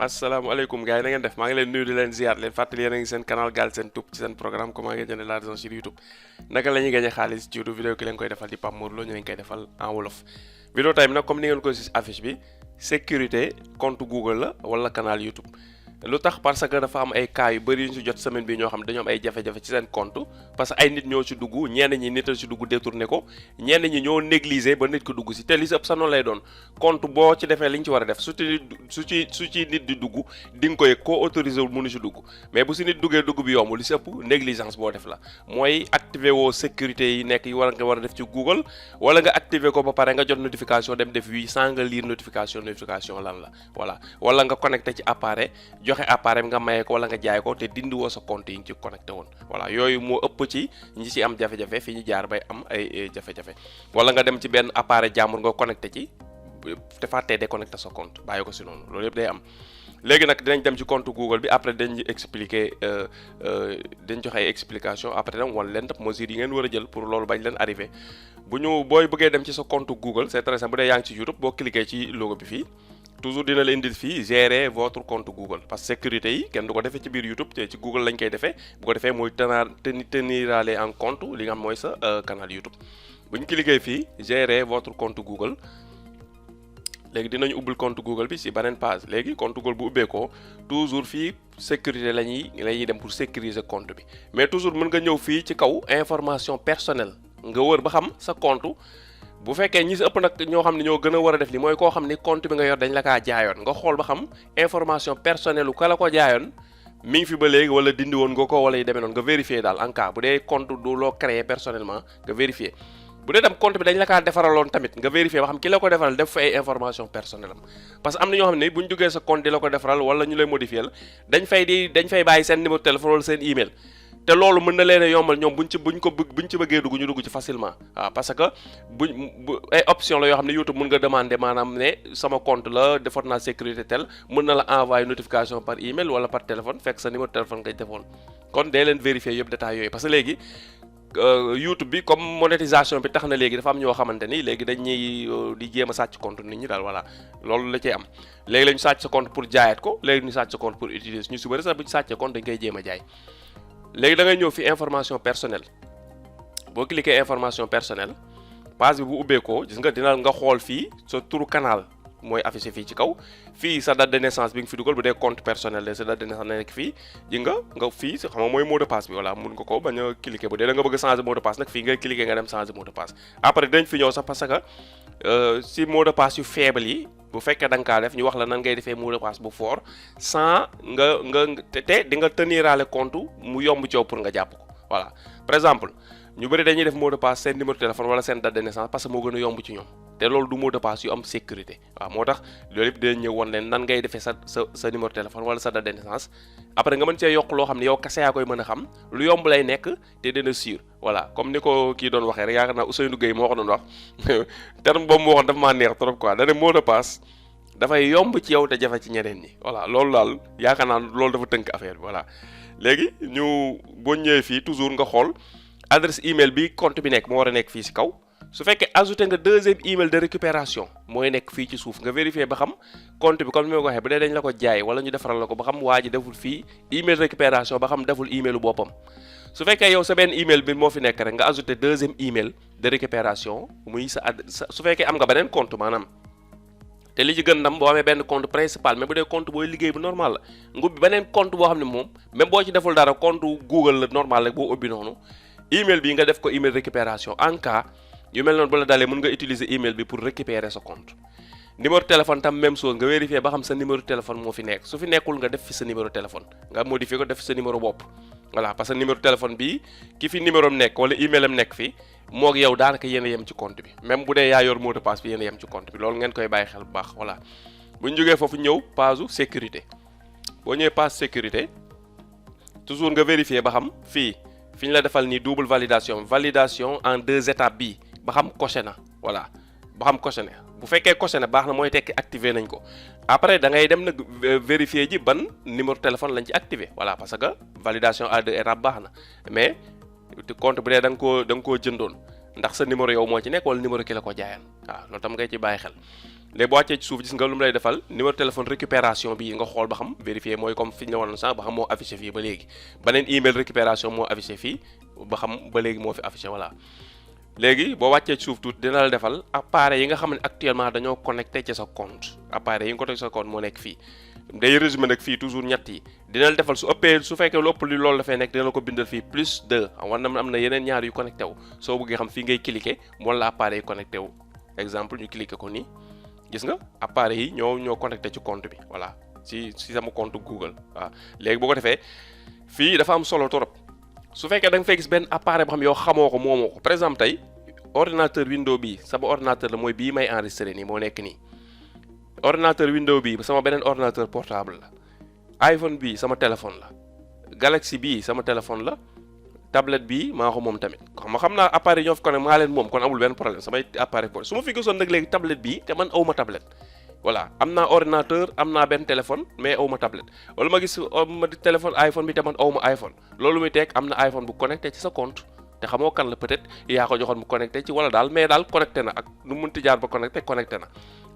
asalaamaaleykum gars yi na ngeen def maa ngi leen nuyu di leen ziar leen fàttali yéen a ngi seen canal Galsen Tube ci seen programme comment gagner de l'argent sur YouTube naka la ñuy gagner xaalis ci YouTube vidéo ki leen koy defal di Pape Mor Lo ñu leen koy defal en wolof. vidéo time nag comme ni ngeen ko gis affiche bi sécurité compte Google la wala canal YouTube. lu tax parce que dafa am ay cas yu bëri yu ñu si jot semaine bi ñoo xam dañoo am ay jafe-jafe ci seen compte parce que ay nit ñoo ci dugg ñenn ñi nit a ci dugg détourné ko ñenn ñi ñoo négligé ba nit ko dugg si te li si ëpp sa noonu lay doon compte boo ci defee li ñu ci war a def su ci nit di dugg di nga ko yëg koo autorisé wul mënu si dugg mais bu si nit duggee dugg bi yomb li si ëpp négligence boo def la mooy activé woo sécurité yi nekk yi nga war a def ci Google wala nga activé ko ba pare nga jot notification dem def oui sans nga lire notification lan la voilà wala nga connecté ci appareil joxe appareil nga maye ko wala nga jaay ko te dindi woo sa compte yi nga ci connecté woon voilà yooyu moo ëpp ci ñi ci am jafe-jafe fi ñu jaar bay am ay jafe-jafe wala nga dem ci benn appareil jàmbur nga connecté ci te fàttee déconnecté sa compte bàyyi ko si noonu loolu yëpp day am léegi nag dinañ dem ci compte Google bi après dañ expliquer dañ joxe ay explication après dem wan leen mesures yi ngeen war a jël pour loolu bañ leen arrivé booy bëggee dem ci sa compte Google c'est très simple bu dee yaa ngi ci YouTube boo cliquer ci logo bi fii toujours dina la indil fii gérer votre compte Google parce que sécurité yi kenn du ko defee ci biir YouTube te ci Google lañ koy defee bu ko defee mooy teniraale en compte li nga xam mooy sa canal YouTube bu ñu cliquer fii gérer votre compte Google léegi dinañu ubbil compte Google bi si beneen page léegi compte Google bu ubbeekoo toujours fii sécurité la ñuy dem pour sécuriser compte bi mais toujours mën nga ñëw fii ci kaw information personnelle nga wër ba xam sa compte bu fekkee ñi si ëpp nag ñoo xam ne ñoo gën a war a def li mooy koo xam ni compte bi nga yor dañ la kaa jaayoon nga xool ba xam information personnelle ka la ko jaayoon mi ngi fi ba léegi wala dindi woon nga ko wala yi demee noonu nga vérifier daal en cas bu dee compte du loo créé personnellement nga vérifier bu dee tam compte bi dañ la kaa defaraloon tamit nga vérifier ba xam ki la ko defaral def fa ay information personnelle am parce que am na ñoo xam ne bu ñu duggee sa compte di la ko defaral wala ñu lay modifier la dañ fay bàyyi seen numéro téléphone wala seen email te loolu mën na leen a yombal ñoom buñ ci bëggee dugg ñu dugg ci facilement waaw parce que bu ay option la yoo xam ne YouTube mën nga demander maanaam ne sama compte la defoon naa sécurité tel mën na la envoyer notification par email wala par téléphone fekk sa numéro téléphone nga defoon kon dee leen vérifier yëpp détails yooyu parce que léegi YouTube bi comme monétisation bi tax na léegi dafa am ñoo xamante ni léegi dañuy di jéem a sàcc compte nit ñi daal voilà loolu la cay am léegi la ñu sàcc sa compte pour jaayaat ko léegi ñu sàcc sa compte pour utiliser ñu si bëri sax bu ñu sàccee compte dañ koy jéem a jaay léegi da ngay ñëw fi information personnelle boo cliquer information personnelle page bi bu ubbeekoo gis nga dina nga xool fii sa turu canal mooy affiché fii ci kaw fii sa date de naissance bi nga fi dugal bu dee compte personnel la sa date de naissance nekk fii ji nga fii xam nga mooy mot de passe bi voilà mun nga ko bañ a cliquer bu dee da nga bëgg changer mot de passe nag fii ngay cliquer nga dem changer mot de passe après dañ fi ñëw sax parce que si mot de passe yu faible yi bu fekkee da nga kaa def ñu wax la nan ngay defee mot de passe bu fort sans nga te di nga teniraale compte mu yomb coow pour nga jàpp ko voilà par exemple ñu bëri dañuy def mot de passe seen numéro téléphone wala seen date de naissance parce que moo gën a yomb ci ñoom te loolu du mot de passe yu am sécurité waaw moo tax loolu yëpp dinañ ñëw woon leen nan ngay defee sa numéro téléphone wala sa date de naissance après nga mën cee yokk loo xam ne yow kese yaa koy mën a xam lu yomb lay nekk te dina sûr voilà comme ni ko kii doon waxee rek yaakaar naa Ousseynou Gueye moo ko doon wax terme boobu moo waxoon dafa maa neex trop quoi da ne mot de passe dafay yomb ci yow te jafe ci ñeneen ñi voilà loolu daal yaakaar naa loolu dafa tënk affaire bi voilà léegi ñu boo ñëwee fii toujours nga xool adresse email bi compte bi nekk moo war a nekk fii si kaw su fekkee ajouté nga deuxième email de récupération mooy nekk fii ci suuf nga vérifier ba xam compte bi comme ni ma ko waxee bu dee dañ la ko jaay wala ñu defaral la ko ba xam waa ji deful fii email récupération ba xam deful emailu boppam su fekkee yow sa benn email bi moo fi nekk rek nga ajouté deuxième email de récupération muy su fekkee am nga beneen compte maanaam te li ci gën ndam boo amee benn compte principal mais bu dee compte booy liggéey bu normal la nga ubbi beneen compte boo xam ne moom même boo ci deful dara compte Google la normal rek boo ubbi noonu email bi nga def ko email récupération en cas yu mel noonu bu la dalee mën nga utiliser email bi pour récupérer sa compte numéro téléphone tam même chose nga vérifier ba xam sa numéro téléphone moo fi nekk su fi nekkul nga def fi sa numéro téléphone nga modifier ko def fi sa numéro bopp voilà parce que numéro téléphone bi ki fi numéro am nekk wala email am nekk fi moo ak yow daanaka yéen a yem ci compte bi même bu dee yaa yor mot de passe bi yéen a yem ci compte bi loolu ngeen koy bàyyi xel bu baax voilà bu ñu jógee foofu ñëw page sécurité boo ñëwee page sécurité toujours nga vérifier ba xam fii fi ñu la defal nii double validation en 2 étapes bii ba xam coché na voilà ba xam coché na bu fekkee coché na baax na mooy tekki activé nañ ko après da ngay dem nag vérifier ji ban numéro téléphone lañ ci activé voilà parce que validation à 2 étapes baax na mais compte bu dee da nga koo jëndoon ndax sa numéro yow moo ci nekk wala numéro ki la ko jaayan waaw loolu tam ngay ci bàyyi xel léegi boo wàccee ci suuf gis nga lu mu lay defal numéro téléphone récupération bi nga xool ba xam vérifier mooy comme fi ñu la waroon sax ba xam moo affiché fii ba léegi beneen email récupération moo affiché fii ba xam ba léegi moo fi affiché voilà. léegi boo wàccee ci suuf tuuti dina la defal appareil yi nga xam ne actuellement dañoo connecté ci sa compte appareil yi nga connecté ci sa compte moo nekk fii day résumé nag fii toujours ñett yi dina la defal su ëppee su fekkee lu ëpp li loolu dafay nekk dina la ko bindal fii +2 war na am na yeneen ñaar yu connecté wu soo bëggee xam fii ngay cliqué moom la appareil yi connecté wu exemple ñu cliqué ko nii gis nga appareil yi ñoo connecté ci compte bi voilà si sama compte Google waaw léegi boo ko defee fii dafa am solo trop su fekkee da nga fay gis benn appareil boo xam yow xamoo ko moomoo ko par exemple tey ordinateur Windows bii sama ordinateur la mooy bii may enregistré nii moo nekk nii ordinateur Windows bii sama beneen ordinateur portable la iPhone bii sama téléphone la Galaxy bii sama téléphone la tablette bii maa ko moom tamit xam naa appareil ñoo fi ko ne maa leen moom kon amul benn problème samay appareil su ma fi gisoon nag léegi tablette bii te man awma tablette voilà am naa ordinateur am naa benn téléphone mais awma tablette wala ma gis ma di téléphone iPhone bi te man awma iPhone loolu muy teg am na iPhone bu connecté ci sa compte te xamoo kan la peut-être yaa ko joxoon mu connecté ci wala daal mais daal connecté na ak nu munti jaar ba connecté na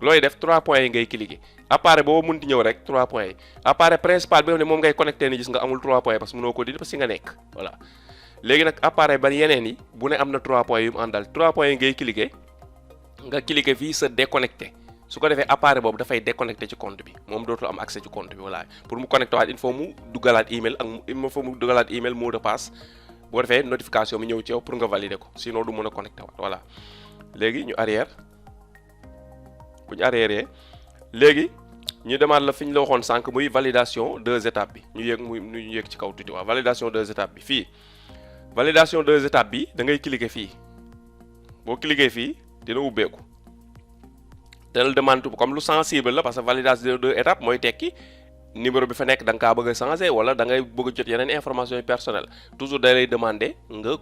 looy def 3 points yi ngay cliquer appareil boobu munti ñëw rek 3 points yi appareil principal bi nga xam ne moom ngay connecté ni gis nga amul 3 points parce que mënoo ko dindi parce que nga nekk voilà léegi nag appareil ba yeneen yi bu ne am na 3 points yu mu àndal 3 points yi ngay cliquer nga cliquer fii sa déconnecté su ko defee appareil boobu dafay déconnecté ci compte bi moom dootul am accès ci compte bi voilà pour mu connecté waat il faut mu duggalaat email mot de passe boo defee notification bi ñëw ci yow pour nga valider ko sinon du mën a connecté waat voilà léegi ñu arrière bu ñu arrière léegi ñu demaat la fi ñu la waxoon sànq muy validation 2 étapes bi ñu yéeg ci kaw tuuti waaw validation 2 étapes bi fii validation 2 étapes bi da ngay cliquer fii boo cliquer fii dina ubbeeku te la demande comme lu sensible la parce que validation 2 étapes mooy tekki numéro bi fa nekk da nga kaa bëgg a changer wala da ngay bëgg a jot yeneen information yu personnelle toujours da lay demander nga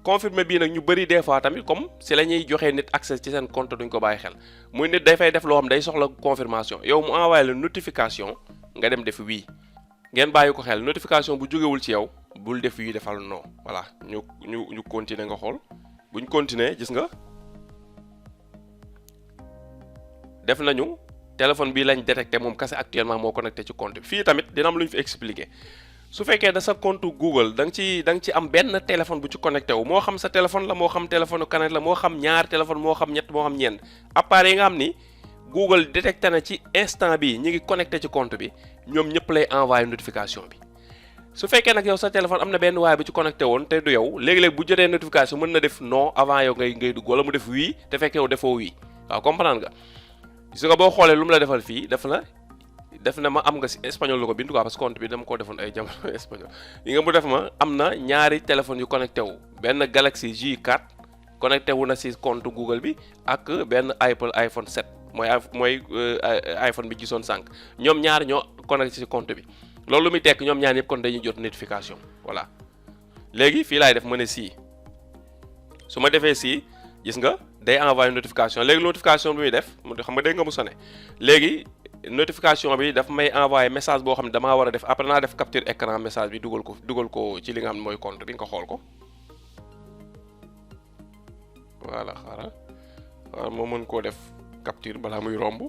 confirmer bii nag ñu bëri des fois tamit comme si la ñuy joxee nit accès ci seen compte duñ ko bàyyi xel muy nit day fay def loo xam day soxla confirmation yow mu envoyé la notification nga dem def wii ngeen bàyyi ko xel notification bu jógewul ci yow bul def wii defal non voilà ñu continuer nga xool buñ continuer gis nga def nañu téléphone bii lañ détecté moom kese actuellement moo connecté ci compte bi fii tamit dina am lu ñu fi expliqué su fekkee da sa compte Google da nga ci am benn téléphone bu ci connecté wu moo xam sa téléphone la moo xam téléphone kanet la moo xam ñaar téléphone moo xam ñett moo xam ñeent appareil yi nga xam ni Google détecté na ci instant bi ñi ngi connecté ci compte bi ñoom ñëpp lay envoyé notification bi su fekkee nag yow sa téléphone am na benn waaye bu ci connecté woon te du yow léegi-léegi bu jotee notification mën na def non avant yow ngay dugg wala mu def oui te fekk yow defoo oui waaw comprendre nga gis nga boo xoolee lu mu la defal fii def na ma am nga si espagnol la ko bind quoi parce que compte bi dama ko defoon ay jamono espagnol yi nga mu def ma am na ñaari téléphone yu connecté wu benn Galaxy J4 connecté wu na si compte Google bi ak benn iPhone 7 mooy iPhone bi gisoon sànq ñoom ñaar ñoo connecté si compte bi loolu lu muy tekk ñoom ñaar yëpp kon dañuy jot notification voilà léegi fii laay def ma ne sii su ma defee sii gis nga day envoyé notification léegi notification bi muy def xam nga dégg nga mu sonné léegi notification bi daf may envoyé message boo xam ne damaa war a def après naa def capture écran message bi dugal ko ci li nga xam ne mooy compte bi nga xool ko voilà xaaral moo mën koo def capture balaa muy romb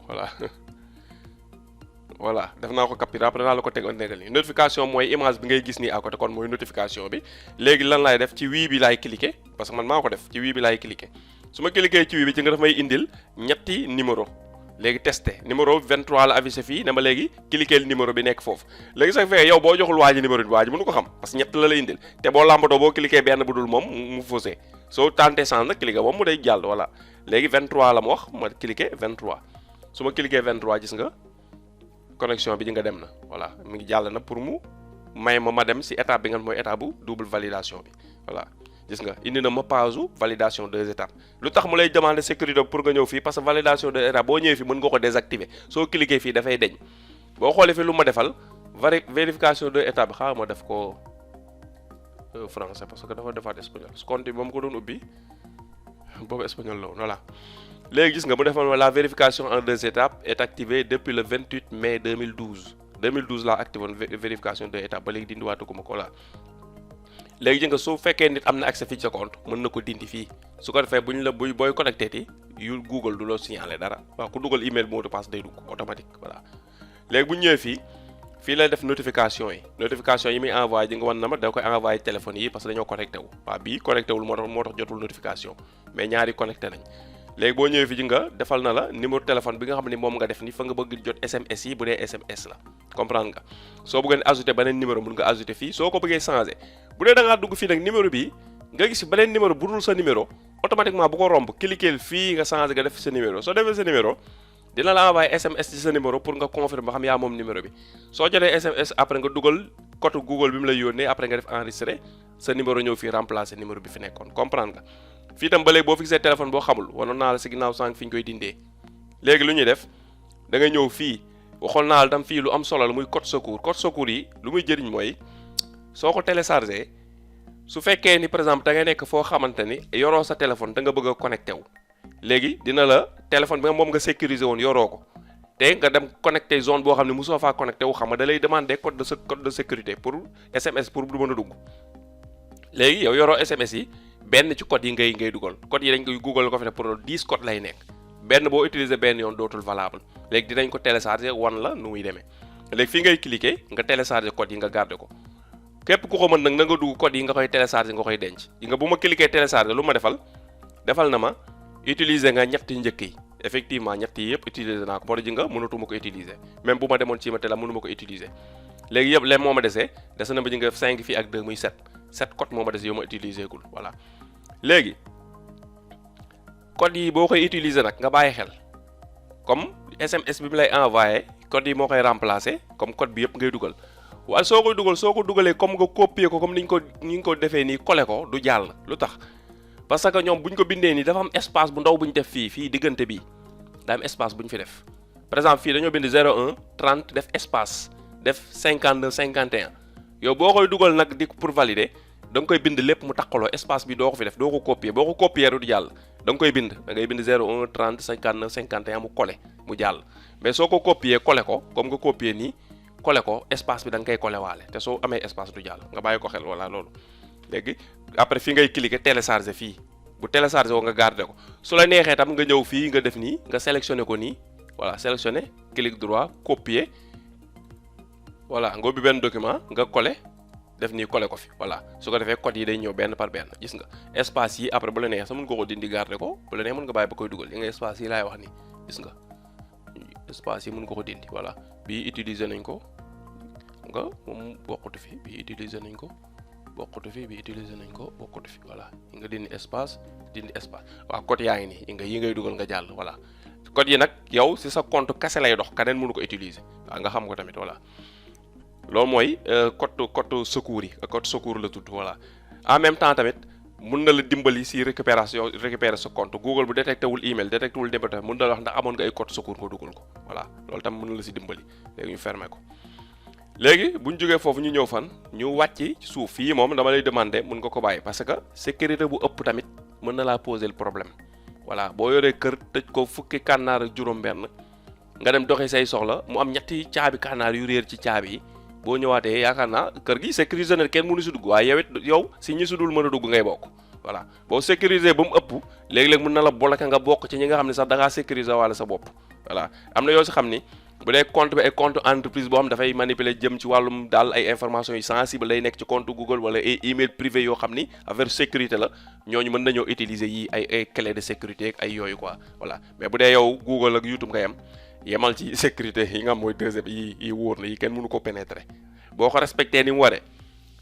voilà def naa ko capture après naa la ko tegoon nekkal nii notification mooy image bi ngay gis nii à côté kon mooy notification bi léegi lan laay def ci wii bi laay cliquer parce que man maa ko def ci wii bi laay cliquer su ma cliquer ci wii bi ci nga daf may indil ñetti numéro léegi testé numéro 23 la affiché fii ne ma léegi cliquer numéro bi nekk foofu léegi sax fekk yow boo joxul waa ji numéro bi waa ji mënu ko xam parce que ñett la lay indil te boo làmbatoo boo cliquer benn bu dul moom mu faussé soo tenté change nag cliquer moom mu day jàll voilà léegi 23 la ma wax ma cliquer 23 su ma cliquer 23 gis nga connexion bi di nga dem na voilà mi ngi jàll na pour mu may ma dem si étape bi nga mooy étape bu double validation bi voilà gis nga indi na ma page validation 2 étapes lu tax mu lay demander sécurité pour nga ñëw fii parce que validation 2 étapes boo ñëwee fii mën nga ko désactiver soo cliquer fii dafay deñ boo xoolee fii lu ma defal vérification 2 étapes bi xaaral ma def ko français parce que dafa defaat espagnol su compte bi ba mu ko doon ubbi boobu espagnol la woon voilà léegi gis nga mu defal ma la vérification en 2 étapes est activée depuis le 28 mai 2012 laa activé woon vérification 2 étapes ba léegi dindi waatuguma ko la léegi ji nga su fekkee nit am na accès fii ci sa compte mën na ko dindi fii su ko defee booy connecté ti yu Google du la signaler dara waaw ku dugal email mot de passe day dugg automatique voilà léegi bu ñëwee fii lay def notification yi muy envoyé ji nga wan na ma da koy envoyé téléphone yi parce que dañoo connecté wu waaw bii connecté wul moo tax jotul notification mais ñaari connecté nañ léegi boo ñëwee fi ji nga defal na la numéro téléphone bi nga xam ne moom nga def ni fa nga bëgg jot SMS yi bu dee SMS la comprendre nga soo bëggee ajouté beneen numéro mun nga ajouté fii soo ko bëggee changé bu dee da ngaa dugg fii nag numéro bi nga gis beneen numéro bu dul sa numéro automatiquement bu ko romb cliquer fii nga changé nga def sa numéro soo defee sa numéro dina la envoyé SMS ci sa numéro pour nga confirmer ba xam yaa moom numéro bi soo jotee SMS après nga dugal code Google bi mu lay yónnee après nga def enregistré sa numéro ñëw fii remplacer numéro bi fi nekkoon comprendre nga fii tam ba léegi boo fixé téléphone boo xamul wanoon naa la si ginnaaw sànq fi ñu koy dindee léegi lu ñuy def da nga ñëw fii waxoon naa la tam fii lu am solo la muy code secours yi lu muy jëriñ mooy soo ko téléchargé su fekkee ni par exemple da ngay nekk foo xamante ni yoroo sa téléphone da nga bëgg a connecté wu léegi dina la téléphone bi nga moom nga sécuriser woon yoroo ko te nga dem connecté zone boo xam ne mosoo faa connecté wu xam nga da lay demander code de sécurité pour SMS pour du mën a dugg léegi yow yoroo SMS yi benn ci code yi ngay dugal code yi dañ koy Google ko fi ne pour 10 code lay nekk benn boo utiliser benn yoon dootul valable léegi dinañ ko télécharger wan la nu muy demee léegi fii ngay cliquer nga télécharger code yi nga garder ko képp ku ko mën nag na nga dugg code yi nga koy télécharger nga koy denc yi nga bu ma cliquer télécharger lu ma defal na ma utiliser nga ñetti njëkk yi effectivement ñett yi yëpp utiliser naa ko moo tax ji nga mënatuma ko utiliser même bu ma demoon ci ma télé mënuma ko utiliser léegi yëpp leen moo ma des na ba ji nga 5 fii ak 2 muy 7 code moo ma dese yow ma utiliser gul voilà léegi code yi boo koy utiliser nag nga bàyyi xel comme SMS bi mu lay envoyé code yi moo koy remplacer comme code bi yëpp ngay dugal waaye soo ko dugalee comme nga copier ko comme ni ñu ko defee nii coller ko du jàll lu tax parce que ñoom bu ñu ko bindee nii dafa am espace bu ndaw bu ñu def fii diggante bi daa am espace bu ñu fi def par exemple fii dañoo bind 01 30 def espace def 52 51 yow boo koy dugal nag di pour valider da nga koy bind lépp mu takkaloo espace bi doo ko fi def doo ko copier boo ko copier du jàll da nga koy bind da ngay bind 01 30 59 51 mu coller mu jàll mais soo ko copier coller ko comme nga copier nii coller ko espace bi da nga koy coller waale te soo amee espace du jàll nga bàyyi ko xel wala loolu léegi après fi ngay cliquer télécharger fii bu télécharger ko nga garder ko su la neexee tam nga ñëw fii nga def nii nga sélectionner ko nii voilà sélectionner clic droit copier voilà nga ubbi benn document nga coller def nii coller ko fi voilà su ko defee code yi day ñëw benn par benn gis nga espace yi après bu la neexee sa mën nga ko dindi garder ko bu la neexee mën nga bàyyi ba koy dugal yi nga espace yi laay wax nii gis nga espace yi mën nga ko dindi voilà bii utiliser nañ ko nga moom bokkatu fi bii utiliser nañ ko bokkatu fi bi utiliser nañ ko bokkatu fi voilà yi nga dindi espace waaw code yaa ngi nii yi ngay dugal nga jàll voilà code yi nag yow si sa compte kase lay dox keneen mënu ko utiliser waaw nga xam ko tamit voilà loolu mooy code secours yi code secours la tudd voilà en même temps tamit mun na la dimbali si récupérer sa compte Google bu détecté wul email détecté wul numéro mun na la wax ndax amoon nga ay code secours nga dugal ko voilà loolu tam mën na la si dimbali léegi ñu fermer ko léegi bu ñu jógee foofu ñu ñëw fan ñu wàcc ci suuf fii moom dama lay demander mun nga ko bàyyi parce que sécurité bu ëpp tamit mën na laa poser le problème voilà boo yoree kër tëj ko fukki kànnaar ak juróom-benn nga dem doxi say soxla mu am ñetti caabi kànnaar yu réer ci caabi yi boo ñëwaatee yaakaar naa kër gi sécurisé na kenn mënu si dugg waaye yow si ñi si dul mën a dugg ngay bokk voilà boo sécurisé ba mu ëpp léegi-léeg mën na la bloqué nga bokk ci ñi nga xam ne sax da ngaa sécurisé wala sa bopp voilà am na yoo si xam ni bu dee compte bi ay compte entreprise boo xam dafay manipuler jëm ci wàllum daal ay informations yu sensible lay nekk ci compte Google wala ay email privé yoo xam ni affaire sécurité la ñooñu mën nañoo utiliser yi ay clé de sécurité ak ay yooyu quoi voilà mais bu dee yow Google ak YouTube nga yemal ci sécurité yi nga xam mooy deuxième yi wóor na yi kenn mënu ko pénétrer boo ko respecté ni mu waree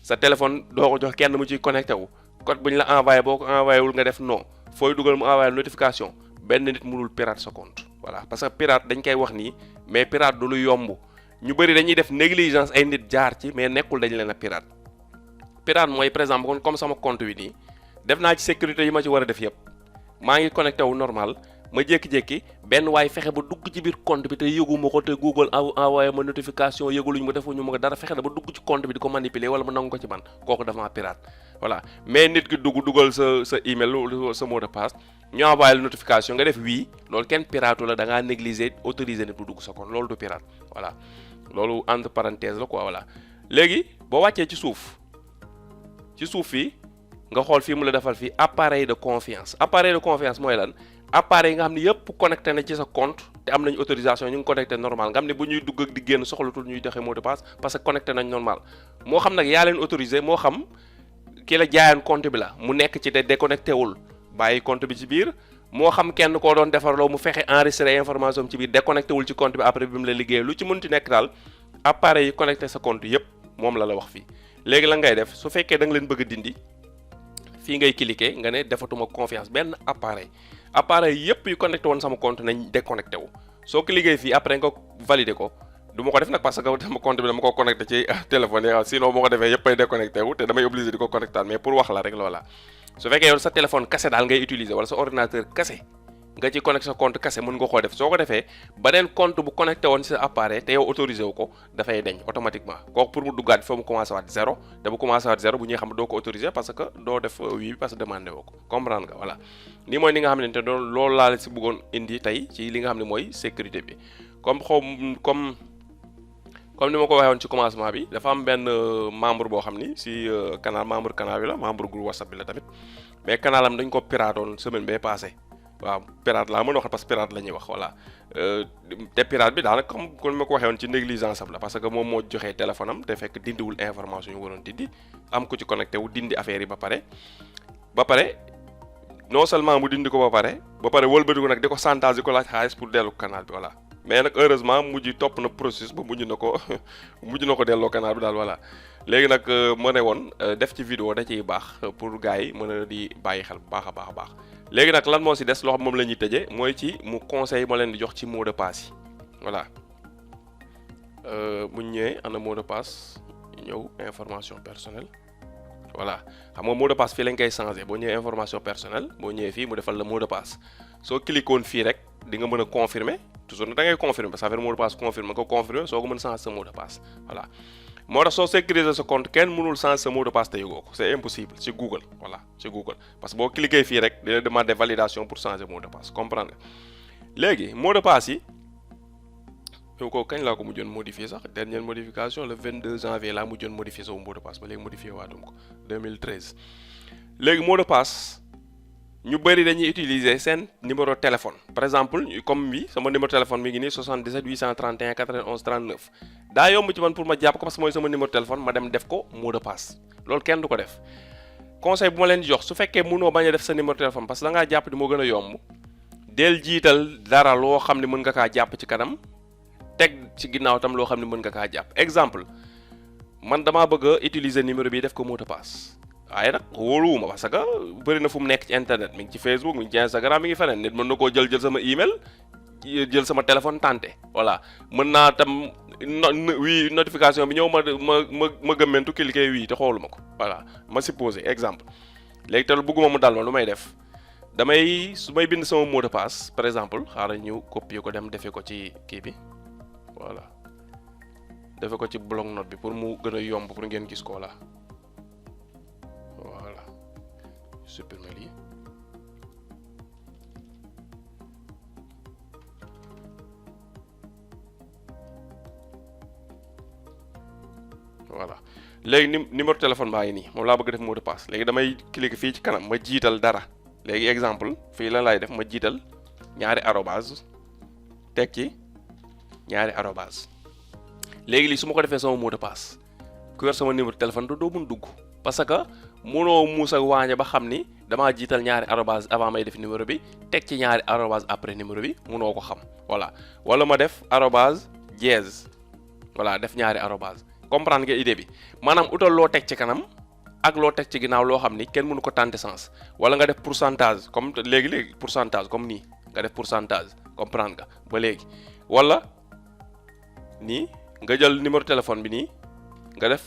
sa téléphone doo ko jox kenn mu ciy connecté wu code bu ñu la envoyé boo ko envoyé wul nga def non fooy dugal mu envoyé notification benn nit mënul pirate sa compte voilà parce que pirate dañ koy wax nii mais pirate du lu yomb ñu bëri dañuy def négligence ay nit jaar ci mais nekkul dañ leen a pirate mooy par exemple comme sama compte bi nii def naa ci sécurité yi ma ci war a def yëpp maa ngi connecté wu normal ma jékki-jékki benn waay fexe ba dugg ci biir compte bi te yëguma ko te Google envoyé ma notification yëguluñu ma defuñu ma dara fexe na ba dugg ci compte bi di ko manipuler wala ma nangu ko ci man kooku dafa pirate voilà mais nit ki dugal sa email sa mot de passe ñu envoyé la notification nga def oui loolu kenn pirate la da ngaa négliger autorisé nit bu dugg sa compte loolu du pirate voilà loolu entre parenthèse la quoi voilà léegi boo wàccee ci suuf fii nga xool fii mu la defal fii appareil de confiance mooy lan appareil yi nga xam ne yëpp connecté na ci sa compte te am nañ autorisation ñu ngi connecté normal nga xam ne bu ñuy dugg ak di génn soxlatul ñuy joxe mot de passe parce que connecté nañ normal moo xam nag yaa leen autorisé moo xam ki la jaayan compte bi la mu nekk ci te déconnecté wul bàyyi compte bi ci biir moo xam kenn koo doon defarloo mu fexe enregistré information ci biir déconnecté wul ci compte bi après bi mu la liggéey lu ci mënti nekk daal appareil yi connecté sa compte yëpp moom la wax fii léegi la ngay def su fekkee da nga leen bëgg a dindi fii ngay cliquer nga ne defatuma confiance benn appareil yëpp yu connecté woon sama compte nañ déconnecté wu soo cliquer fii après nga valider ko du ma ko def nag parce que sama compte bi dama ko connecté ci téléphone yi sinon moo ko defee yëpp ay déconnecté wu te damay obligé di ko connecté mais pour wax la rek loola su fekkee yow sa téléphone kase daal ngay utiliser wala sa ordinateur kase nga ci connecté sa compte kase mën nga koo def soo ko defee beneen compte bu connecté woon ci sa appareil te yow autorisé wu ko dafay deñ automatiquement kooku pour mu duggaat foo mu commencé waat zéro te bu commencé waat zéro bu ñuy xam doo ko autorisé parce que doo def oui parce que demandé woo ko comprendre nga voilà nii mooy ni nga xam ne te loolu laa la si bëggoon indi tey ci li nga xam ne mooy sécurité bi comme ni ma ko waxee woon ci commencement bi dafa am benn membre boo xam ni si membre canal bi la membre groupe WhatsApp bi la tamit mais canalam dañ ko piratoon semaine bee passé waaw pirate laa mën a wax parce que pirate la ñuy wax voilà te pirate bi daanaka comme ma ko waxee woon ci négligence am la parce que moom moo joxee téléphone am te fekk dindiwul information yu waroon dindi am ko ci connecté wu dindi affaire yi ba pare non seulement mu dindi ko ba pare wëlbati ko nag di ko chantage di ko laaj xaalis pour dellu canal bi voilà mais nag heureusement mujj topp na processus ba mujj na ko delloo canal bi daal voilà léegi nag ma ne woon def ci vidéo da ciy baax pour gars yi mën a di bàyyi xel bu baax a baax léegi nag lan moo si des loo xam moom la ñuy tëjee mooy ci mu conseil ma leen di jox ci mot de passe yi voilà bu ñëwee ana mot de passe ñëw information personnelle voilà xam nga mot de passe fii lañ koy changé boo ñëwee information personnelle boo ñëwee fii mu defal la mot de passe soo cliquoon fii rek di nga mën a confirmer toujours ne da ngay confirmer parce que affaire mot de passe confirmer ko confirmer soo ko mën changer sa mot de passe voilà moo tax soo sécuriser sa compte kenn mënul changer sa mot de passe te yëgoo ko c'est impossible ci Google voilà ci Google parce que boo cliquer fii rek dina demander validation pour changer mot de passe comprendre nga léegi mot de passe yi yow ko kañ laa ko mujjoon modifier sax dernière modification le 22 janvier laa mujjoon modifier sa mot de passe ba léegi modifier waatum ko 2013 léegi mot de passe ñu bëri dañuy utiliser seen numéro téléphone par exemple comme bi sama numéro téléphone mi ngi nii 77 831 91 39 daa yomb ci man pour ma jàpp ko parce que mooy sama numéro téléphone ma dem def ko mot de passe loolu kenn du ko def conseil bu ma leen di jox su fekkee mënoo bañ a def sa numéro téléphone parce que da ngaa jàpp di moo gën a yomb del jiital dara loo xam ne mën nga kaa jàpp ci kanam teg ci ginnaaw tam loo xam ne mën nga kaa jàpp exemple man damaa bëgg a utiliser numéro bi def ko mot de passe waaye nag wóoluwuma parce que bëri na fu mu nekk ci internet mi ngi ci Facebook mi ngi ci Instagram mi ngi feneen nit mën na koo jël sama email jël sama téléphone tànte voilà mën naa tam notification bi ñëw ma gëmmentu cliquer wii te xooluma ko voilà ma supposé exemple léegi te bëgguma mu dal ma lu may def su may bind sama mot de passe par exemple xaaral ñu copier ko dem defee ko ci kii bi voilà defee ko ci bloc note bi pour mu gën a yomb pour ngeen gis ko la voilà supprimer lii voilà léegi numéro téléphone baa ngi nii moom laa bëgg def mot de passe léegi damay cliquer fii ci kanam ma jiital dara léegi exemple fii lan laay def ma jiital ñaari arobase teg ci ñaari arobase léegi lii su ma ko defee sama mot de passe ku yor sama numéro téléphone doo mën dugg parce que mënoo muus ak waañe ba xam ni damaa jiital ñaari arobase avant may def numéro bi teg ci ñaari arobase après numéro bi mënoo ko xam voilà wala ma def arobase dièse voilà def ñaari arobase comprendre nga idée bi maanaam utal loo teg ci kanam ak loo teg ci ginnaaw loo xam ni kenn mënu ko tenter sens wala nga def pourcentage comme léegi pourcentage comme nii nga def pourcentage comprendre nga ba léegi wala nii nga jël numéro téléphone bi nii nga def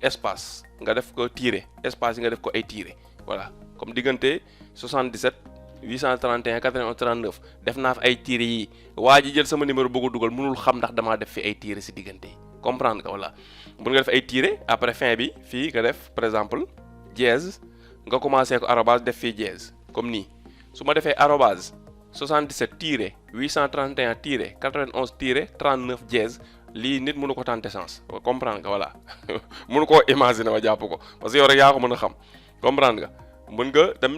espace nga def ko tiré espace yi nga def ko ay tiré voilà comme diggante 77 831 91 39 def naa fi ay tiré yi waa ji jël sama numéro bëgg a dugal mënul xam ndax damaa def fi ay tiré si diggante yi comprendre nga voilà mën nga def ay tiré après fin bi fii nga def par exemple dièse nga commencé ko arobase def fii dièse comme nii su ma defee arobase 77 tiré 831 tiré 91 tiré 39 dièse lii nit mënu ko tenter sens comprendre nga voilà mënu koo imaginer wa jàpp ko parce que yow rek yaa ko mën a xam comprendre nga mën nga dem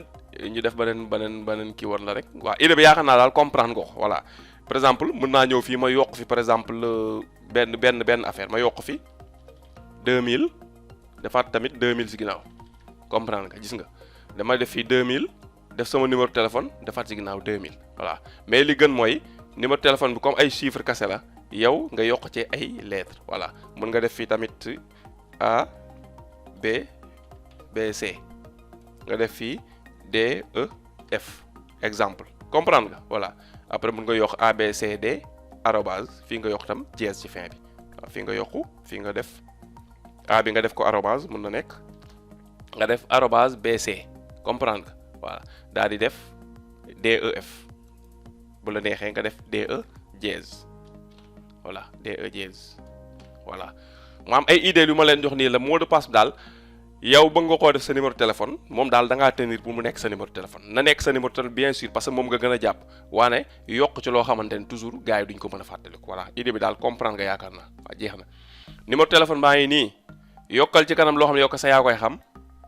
ñu def beneen keyword la rek waaw idée bi yaakaar naa daal comprendre nga ko voilà par exemple mën naa ñëw fii ma yokk fi par exemple benn affaire ma yokk fi 2000 defaat tamit 2000 si ginnaaw comprendre nga gis nga dama def fii 2000 def sama numéro téléphone defaat si ginnaaw 2000 voilà mais li gën mooy numéro téléphone bi comme ay chiffres kese la yow nga yokk ci ay lettres voilà mën nga def fii tamit A B B C nga def fii D E F exemple comprendre nga voilà après mën nga yokk A B C D arobase fii nga yokk tam dièse ci fin bi waaw fii nga yokku fii nga def A bi nga def ko arobase mën na nekk nga def arobase BC comprendre nga voilà daal di def DEF bu la neexee nga def DE dièse voilà DE dièse voilà mu am ay idées yu ma leen jox nii la mot de passe daal yow bëgg nga koo def sa numéro téléphone moom daal da ngaa tenir pour mu nekk sa numéro téléphone na nekk sa numéro téléphone bien sûr parce que moom nga gën a jàpp waane yokk ci loo xamante ne toujours gars yi duñ ko mën a fàttaliku voilà idée bi daal comprendre nga yaakaar naa waaw jeex na numéro téléphone baa ngi nii yokkal ci kanam loo xam ne yow sa yaa koy xam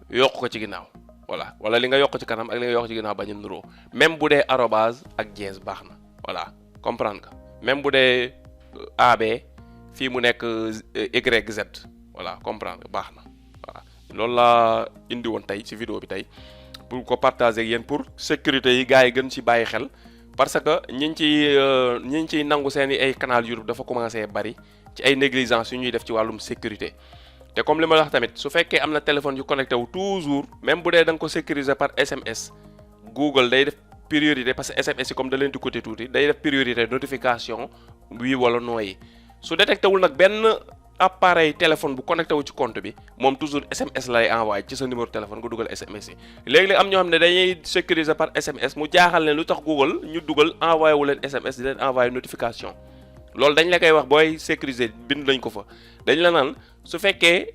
yokk ko ci ginnaaw voilà wala li nga yokk ci kanam ak li nga yokk ci ginnaaw bañ a nuroo même bu dee arobase ak dièse baax na voilà comprendre nga même bu dee AB fii mu nekk YZ voilà comprendre nga baax na voilà loolu laa indi woon tey ci vidéo bi tey pour ko partager ak yéen pour sécurité yi gars yi gën ci bàyyi xel parce que ñi ngi ciy nangu seen i ay canal YouTube dafa commencé bari ci ay négligence yu ñuy def ci wàllum sécurité te comme li ma wax tamit su fekkee am na téléphone yu connecté wu toujours même bu dee da nga ko sécuriser par SMS Google day def priorité parce que SMS yi comme da leen di côté tuuti day def priorité notification oui wala non yi su détecté wul nag benn appareil téléphone bu connecté wu ci compte bi moom toujours SMS lay envoyé ci sa numéro téléphone nga dugal SMS yi léegi-léeg am ñoo xam ne dañuy sécuriser par SMS mu jaaxal leen lu tax Google ñu dugal envoyé wu leen SMS di leen envoyé notification loolu dañ la koy wax booy sécuriser bind lañ ko fa dañ la naan su fekkee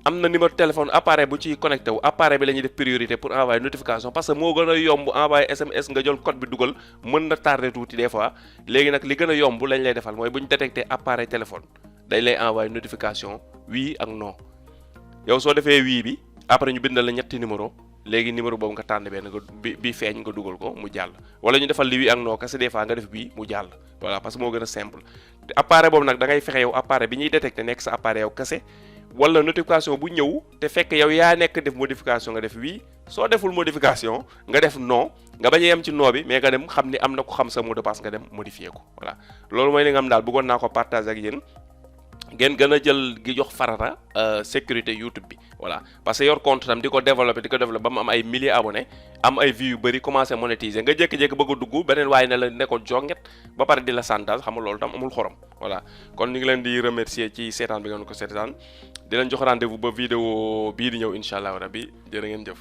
am na numéro téléphone appareil bu ci connecté wu appareil bi la ñuy def priorité pour envoyer notification parce que moo gën a yomb envoyer SMS nga jël code bi dugal mën na tardé tuuti des fois léegi nag li gën a yomb lañ lay defal mooy bu ñu détecté appareil téléphone dañ lay envoyer notification oui ak non yow soo defee oui bi après ñu bindal la ñetti numéro léegi numéro boobu nga tànn benn nga bi feeñ nga dugal ko mu jàll wala ñu defal li oui ak non kese des fois nga def bii mu jàll voilà parce que moo gën a simple te appareil boobu nag da ngay fexe yow appareil bi ñuy détecté nekk sa appareil yow kese wala notification bu ñëw te fekk yow yaa nekk def modification nga def oui soo deful modification nga def non nga bañ a yem ci non bi mais nga dem xam ni am na ko xam sa mot de passe nga dem modifier ko voilà loolu mooy li nga xam daal bëggoon naa ko partager ak yéen ngeen gën a jël gi jox farata sécurité YouTube bi voilà parce que yor compte tam di ko développer ba mu am ay milliers abonnés am ay vues yu bëri commencé monétiser nga jékki-jékki bëgg a dugg beneen waaye ne la nekkoon jonget ba pare di la santage xam nga loolu tam amul xorom voilà kon ñu ngi leen di remercier ci seetaan bi ngeen ko seetaan di leen jox rendez-vous ba vidéo bii di ñëw incha allah rabbi jërë ngeen jëf